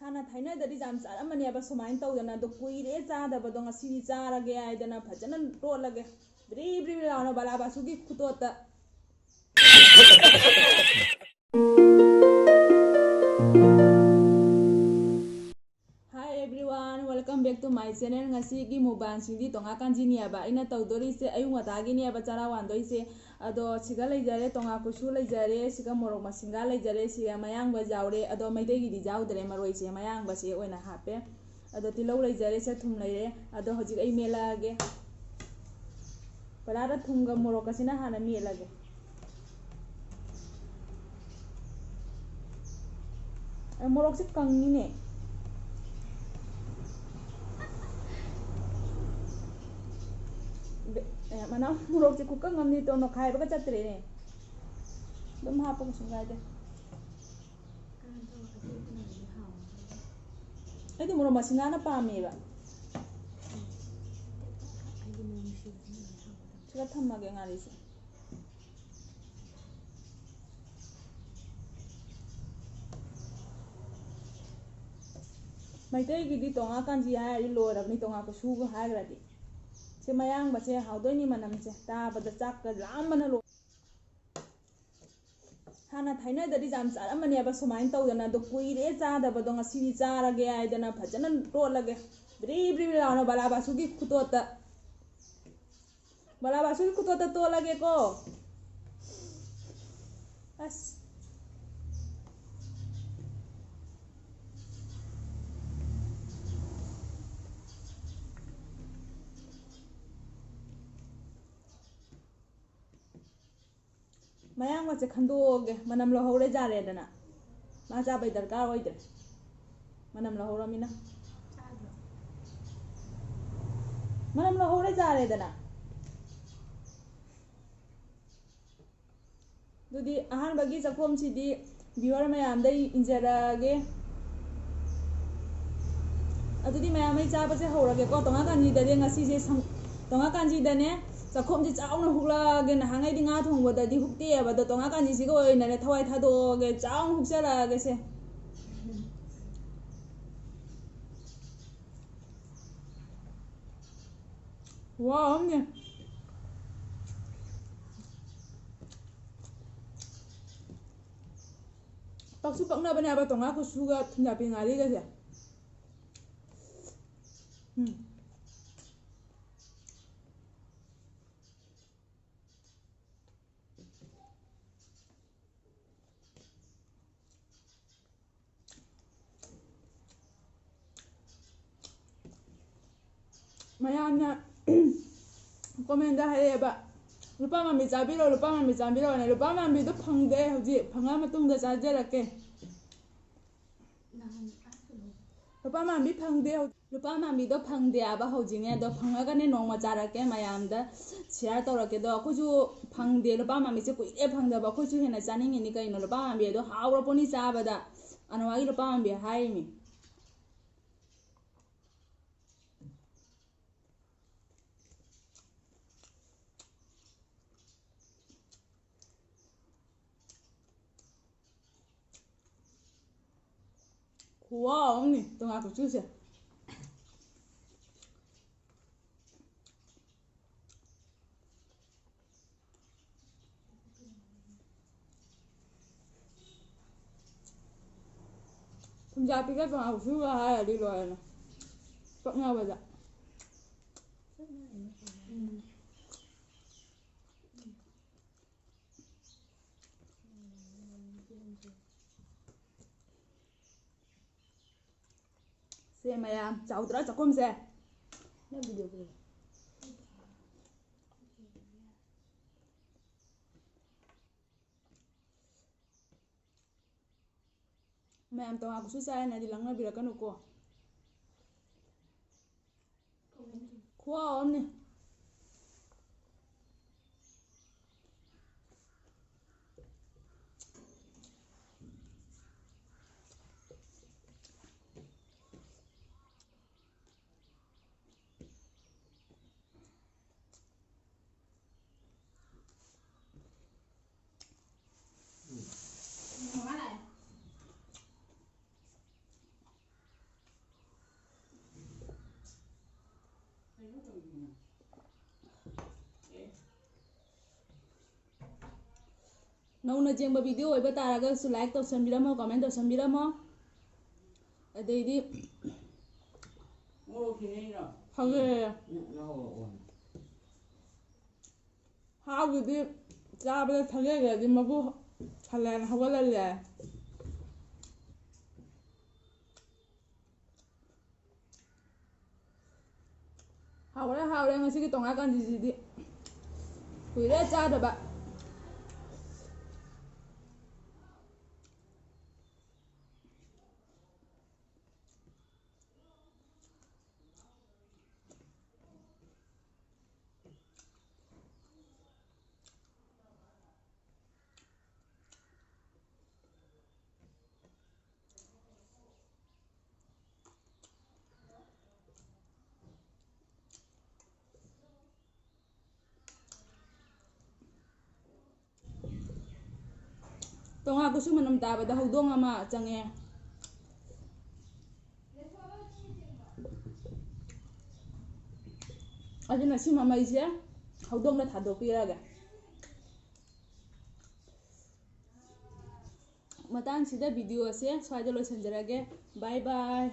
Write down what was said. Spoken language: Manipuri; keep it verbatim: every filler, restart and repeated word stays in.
ꯍꯥꯟꯅ ꯊꯥꯏꯅꯗꯗꯤ ꯌꯥꯝ ꯆꯥꯔꯝꯕꯅꯦꯕ ꯁꯨꯃꯥꯏꯅ ꯇꯧꯗꯅ, ꯑꯗꯣ ꯀꯨꯏꯔꯦ ꯆꯥꯗꯕꯗꯣ, ꯉꯁꯤꯗꯤ ꯆꯥꯔꯒꯦ ꯍꯥꯏꯗꯅ ꯐꯖꯅ ꯇꯣꯠꯂꯒꯦ꯫ ꯕ꯭ꯔꯤ ꯕ꯭ꯔꯤ ꯕ꯭ꯔꯤ ꯂꯥꯎꯅ ꯕꯂꯥꯕꯥꯁꯨꯒꯤ ꯈꯨꯇꯣꯠꯇ꯫ Hi everyone, welcome back to my channel. ꯉꯁꯤꯒꯤ ꯃꯨꯛꯕꯥꯡꯁꯤꯡꯗꯤ ꯇꯣꯉꯥ ꯀꯥꯟꯖꯤꯅꯦꯕ ꯑꯩꯅ ꯇꯧꯗꯣꯔꯤꯁꯦ꯫ ꯑꯌꯨꯛ ꯉꯟꯇꯥꯒꯤꯅꯦꯕ ꯆꯔꯥ ꯋꯥꯟꯗꯣꯏꯁꯦ꯫ ꯑꯗꯣ ꯁꯤꯒ ꯂꯩꯖꯔꯦ, ꯇꯣꯉꯥ ꯀꯨꯁꯨ ꯂꯩꯖꯔꯦ, ꯁꯤꯒ ꯃꯣꯔꯣꯛ ꯃꯁꯤꯡꯒ ꯂꯩꯖꯔꯦ, ꯁꯤꯒ ꯃꯌꯥꯡꯕ ꯌꯥꯎꯔꯦ꯫ ꯑꯗꯣ ꯃꯩꯇꯩꯒꯤꯗꯤ ꯌꯥꯎꯗ꯭ꯔꯦ, ꯃꯔꯣꯏꯁꯦ ꯃꯌꯥꯡꯕꯁꯦ ꯑꯣꯏꯅ ꯍꯥꯞꯄꯦ꯫ ꯑꯗꯣ ꯇꯤꯜꯍꯧ ꯂꯩꯖꯔꯦ, ꯁꯦ ꯊꯨꯝ ꯂꯩꯔꯦ꯫ ꯑꯗꯣ ꯍꯧꯖꯤꯛ ꯑꯩ ꯃꯦꯠꯂꯛꯑꯒꯦ꯫ ꯄꯔꯥꯗ ꯊꯨꯝꯒ ꯃꯣꯔꯣꯛꯀꯁꯤꯅ ꯍꯥꯟꯅ ꯃꯦꯠꯂꯒꯦ꯫ ꯑ, ꯃꯣꯔꯣꯛꯁꯦ ꯀꯪꯉꯤꯅꯦ꯫ ꯕꯦ-, ꯑꯦ, ꯃꯅꯥ ꯃꯣꯔꯣꯛꯁꯦ ꯈꯨꯀꯪ ꯑꯃꯅꯤ ꯇꯣ, ꯅꯣꯈꯥꯏꯕꯒ ꯆꯠꯇ꯭ꯔꯦꯅꯦ꯫ ꯑꯗꯨꯝ ꯍꯥꯞꯄ ꯀꯩꯁꯨꯝ ꯀꯥꯏꯗꯦ꯫ ꯑꯩꯗꯤ ꯃꯣꯔꯣꯛ ꯃꯁꯤꯡꯒꯥꯅ ꯄꯥꯝꯃꯦꯕ꯫ ꯁꯤꯗ ꯊꯝꯃꯒꯦ ꯉꯥꯔꯤꯁꯦ꯫ ꯃꯩꯇꯩꯒꯤꯗꯤ ꯇꯣꯉꯥ ꯀꯥꯟꯖꯤ ꯍꯥꯏꯔꯗꯤ ꯂꯣꯏꯔꯕꯅꯤ, ꯇꯣꯉꯥ ꯀꯨꯁꯨꯒ ꯍꯥꯏꯈ꯭ꯔꯗꯤ꯫ ꯁꯤ ꯃꯌꯥꯡꯕꯁꯦ ꯍꯥꯎꯗꯣꯏꯅꯤ, ꯃꯅꯝꯁꯦ ꯇꯥꯕꯗ ꯆꯥꯛꯀ ꯂꯥꯝꯕꯅ ꯂꯣꯏ-, ꯍꯥꯟꯅ ꯊꯥꯏꯅꯗꯗꯤ ꯌꯥꯝ ꯆꯥꯔꯝꯕꯅꯦꯕ ꯁꯨꯃꯥꯏꯅ ꯇꯧꯗꯅ, ꯑꯗꯣ ꯀꯨꯏꯔꯦ ꯆꯥꯗꯕꯗꯣ, ꯉꯁꯤꯗꯤ ꯆꯥꯔꯒꯦ ꯍꯥꯏꯗꯅ ꯐꯖꯅ ꯇꯣꯠꯂꯒꯦ꯫ ꯕ꯭ꯔꯤ ꯕ꯭ꯔꯤ ꯕ꯭ꯔꯤ ꯂꯥꯎꯅ ꯕꯂꯥꯕꯥꯁꯨꯒꯤ ꯈꯨꯇꯣꯠꯇ꯫ ꯕꯂꯥꯕꯥꯁꯨꯒꯤ ꯈꯨꯇꯣꯠꯇ ꯇꯣꯠꯂꯒꯦꯀꯣ꯫ ꯑꯁ꯫ ꯃꯌꯥꯡꯕꯁꯦ ꯈꯟꯗꯣꯛꯑꯒꯦ, ꯃꯅꯝ ꯂꯧꯍꯧꯔꯦ ꯌꯥꯔꯦꯗꯅ꯫ ꯃꯥ ꯆꯥꯕꯩ ꯗꯔꯀꯥꯔ ꯑꯣꯏꯗ꯭ꯔꯦ꯫ ꯃꯅꯝ ꯂꯧꯍꯧꯔꯃꯤꯅ꯫ ꯃꯅꯝ ꯂꯧꯍꯧꯔꯦ ꯌꯥꯔꯦꯗꯅ꯫ ꯑꯗꯨꯗꯤ ꯑꯍꯥꯟꯕꯒꯤ ꯆꯥꯛꯈꯣꯝꯁꯤꯗꯤ viewer ꯃꯌꯥꯝꯗ ꯑꯩ ꯏꯟꯖꯔꯛꯑꯒꯦ꯫ ꯑꯗꯨꯗꯤ ꯃꯌꯥꯝ ꯑꯩ ꯆꯥꯕꯁꯦ ꯍꯧꯔꯒꯦꯀꯣ꯫ ꯇꯣꯉꯥ ꯀꯥꯟꯖꯤꯗꯗꯤ ꯉꯁꯤꯁꯦ ꯁꯪ-, ꯇꯣꯉꯥ ꯀꯥꯟꯖꯤꯗꯅꯦ ꯆꯥꯛꯈꯣꯝꯁꯦ ꯆꯥꯎꯅ ꯍꯨꯛꯂꯛꯑꯒꯦ꯫ ꯅꯍꯥꯟꯉꯩꯗꯤ ꯉꯥ ꯊꯣꯡꯕꯗꯗꯤ ꯍꯨꯛꯇꯦꯕ, ꯑꯗꯣ ꯇꯣꯉꯥ ꯀꯥꯟꯖꯤꯁꯤꯒ ꯑꯣꯏꯅꯅꯦ ꯊꯋꯥꯏ ꯊꯥꯗꯣꯛꯑꯒꯦ, ꯆꯥꯎꯅ ꯍꯨꯛꯆꯔꯛꯑꯒꯦꯁꯦ꯫ ꯈꯨꯍꯥꯎ ꯑꯃꯅꯤ꯫ ꯄꯛꯁꯨ ꯄꯛꯅꯕꯅꯦ ꯍꯥꯏꯕ ꯇꯣꯉꯥ ꯈꯨꯠꯁꯨꯒ ꯊꯨꯝꯌꯥꯛꯄꯤ ꯉꯥꯔꯤꯒꯁꯦ꯫ ꯎꯝ꯫ ꯃꯌꯥꯝꯅ comment ꯍꯥꯏꯔꯛꯑꯦꯕ, "ꯂꯨꯄꯥ ꯃꯥꯟꯕꯤ ꯆꯥꯕꯤꯔꯣ, ꯂꯨꯄꯥ ꯃꯥꯟꯕꯤ ꯆꯥꯕꯤꯔꯣꯅ"꯫ ꯂꯨꯄꯥ ꯃꯥꯟꯕꯤꯗꯣ ꯐꯪꯗꯦ ꯍꯧꯖꯤꯛ, ꯐꯪꯉ ꯃꯇꯨꯡꯗ ꯆꯥꯖꯔꯛꯀꯦ꯫ ꯂꯨꯄꯥ ꯃꯥꯟꯕꯤ ꯐꯪꯗꯦ ꯍꯧ-, ꯂꯨꯄꯥ ꯃꯥꯟꯕꯤꯗꯣ ꯐꯪꯗꯦ ꯍꯥꯏꯕ ꯍꯧꯖꯤꯛꯅꯦ꯫ ꯑꯗꯣ ꯐꯪꯉꯒꯅꯦ ꯅꯣꯡꯃ ꯆꯥꯔꯛꯀꯦ, ꯃꯌꯥꯝꯗ share ꯇꯧꯔꯛꯀꯦ꯫ ꯑꯗꯣ ꯑꯩꯈꯣꯏꯁꯨ ꯐꯪꯗꯦ, ꯂꯨꯄꯥ ꯃꯥꯟꯕꯤꯁꯦ ꯀꯨꯏꯔꯦ ꯐꯪꯗꯕ꯫ ꯑꯩꯈꯣꯏꯁꯨ ꯍꯦꯟꯅ ꯆꯥꯅꯤꯡꯉꯤꯅꯤ ꯀꯩꯅꯣ, ꯂꯨꯄꯥ ꯃꯥꯟꯕꯤ ꯑꯗꯣ ꯍꯥꯎꯔꯄꯣꯠꯅꯤ ꯆꯥꯕꯗ꯫ ꯑꯅꯋꯥꯒꯤ ꯂꯨꯄꯥ ꯃꯥꯟꯕꯤ ꯍꯥꯏꯔꯤꯃꯤ꯫ ꯈꯨꯍꯥꯎ ꯑꯃꯅꯤ ꯇꯣꯉꯥꯟ ꯈꯨꯠꯁꯨꯁꯦ꯫ ꯊꯨꯝꯖꯥꯛꯄꯤꯒ ꯇꯣꯉꯥꯟ ꯈꯨꯠꯁꯨꯒ ꯍꯥꯏꯔꯗꯤ ꯂꯣꯏꯔꯦ ꯄꯛꯅꯕꯗ꯫ ꯁꯦ ꯃꯌꯥꯝ ꯆꯥꯎꯗ꯭ꯔꯥ ꯆꯥꯛꯈꯨꯝꯁꯦ? ꯅꯪ video ꯄꯨꯔꯛꯑꯣ꯫ ꯃꯌꯥꯝ ꯇꯣꯉꯥꯟ ꯈꯨꯠꯁꯨ ꯆꯥꯏꯅꯗꯤ ꯂꯪꯅꯕꯤꯔꯛꯀꯅꯨꯀꯣ꯫ ꯈꯨꯍꯥꯎ ꯑꯃꯅꯤ꯫ ꯅꯧꯅ ꯌꯦꯡꯕ video ꯑꯣꯏꯕ ꯇꯥꯔꯒꯁꯨ like ꯇꯧꯁꯟꯕꯤꯔꯝꯃꯣ, comment ꯇꯧꯁꯟꯕꯤꯔꯝꯃꯣ꯫ ꯑꯗꯩꯗꯤ ꯃꯣꯔꯣꯛ ꯊꯤꯅꯩꯔꯣ? ꯐꯪꯉꯦ꯫ ꯎꯝ, ꯂꯧꯍꯧꯔꯣ, ꯑꯣ꯫ ꯍꯥꯎꯒꯤꯗꯤ ꯆꯥꯕꯗ ꯊꯥꯖꯗ꯭ꯔꯗꯤ ꯃꯕꯨ ꯁꯂꯥꯟ ꯍꯧꯒꯠꯍꯜꯂꯦ꯫ ꯍꯥꯎꯔꯦ, ꯍꯥꯎꯔꯦ ꯉꯁꯤꯒꯤ ꯇꯣꯉꯥ ꯀꯥꯟꯖꯤꯁꯤꯗꯤ꯫ ꯀꯨꯏꯔꯦ ꯆꯥꯗꯕ꯫ ꯇꯣꯉꯥ ꯈꯨꯠꯁꯨ ꯃꯅꯝ ꯇꯥꯕꯗ ꯍꯧꯗꯣꯡ ꯑꯃ ꯆꯪꯉꯦ꯫ ꯑꯗꯨꯅ ꯁꯤ ꯃꯃꯩꯁꯦ ꯍꯧꯗꯣꯡꯗ ꯊꯥꯗꯣꯛꯄꯤꯔꯒꯦ꯫ ꯃꯇꯥꯡꯁꯤꯗ video ꯑꯁꯦ ꯁ꯭ꯋꯥꯏꯗ ꯂꯣꯏꯁꯤꯟꯖꯔꯒꯦ꯫ Bye bye꯫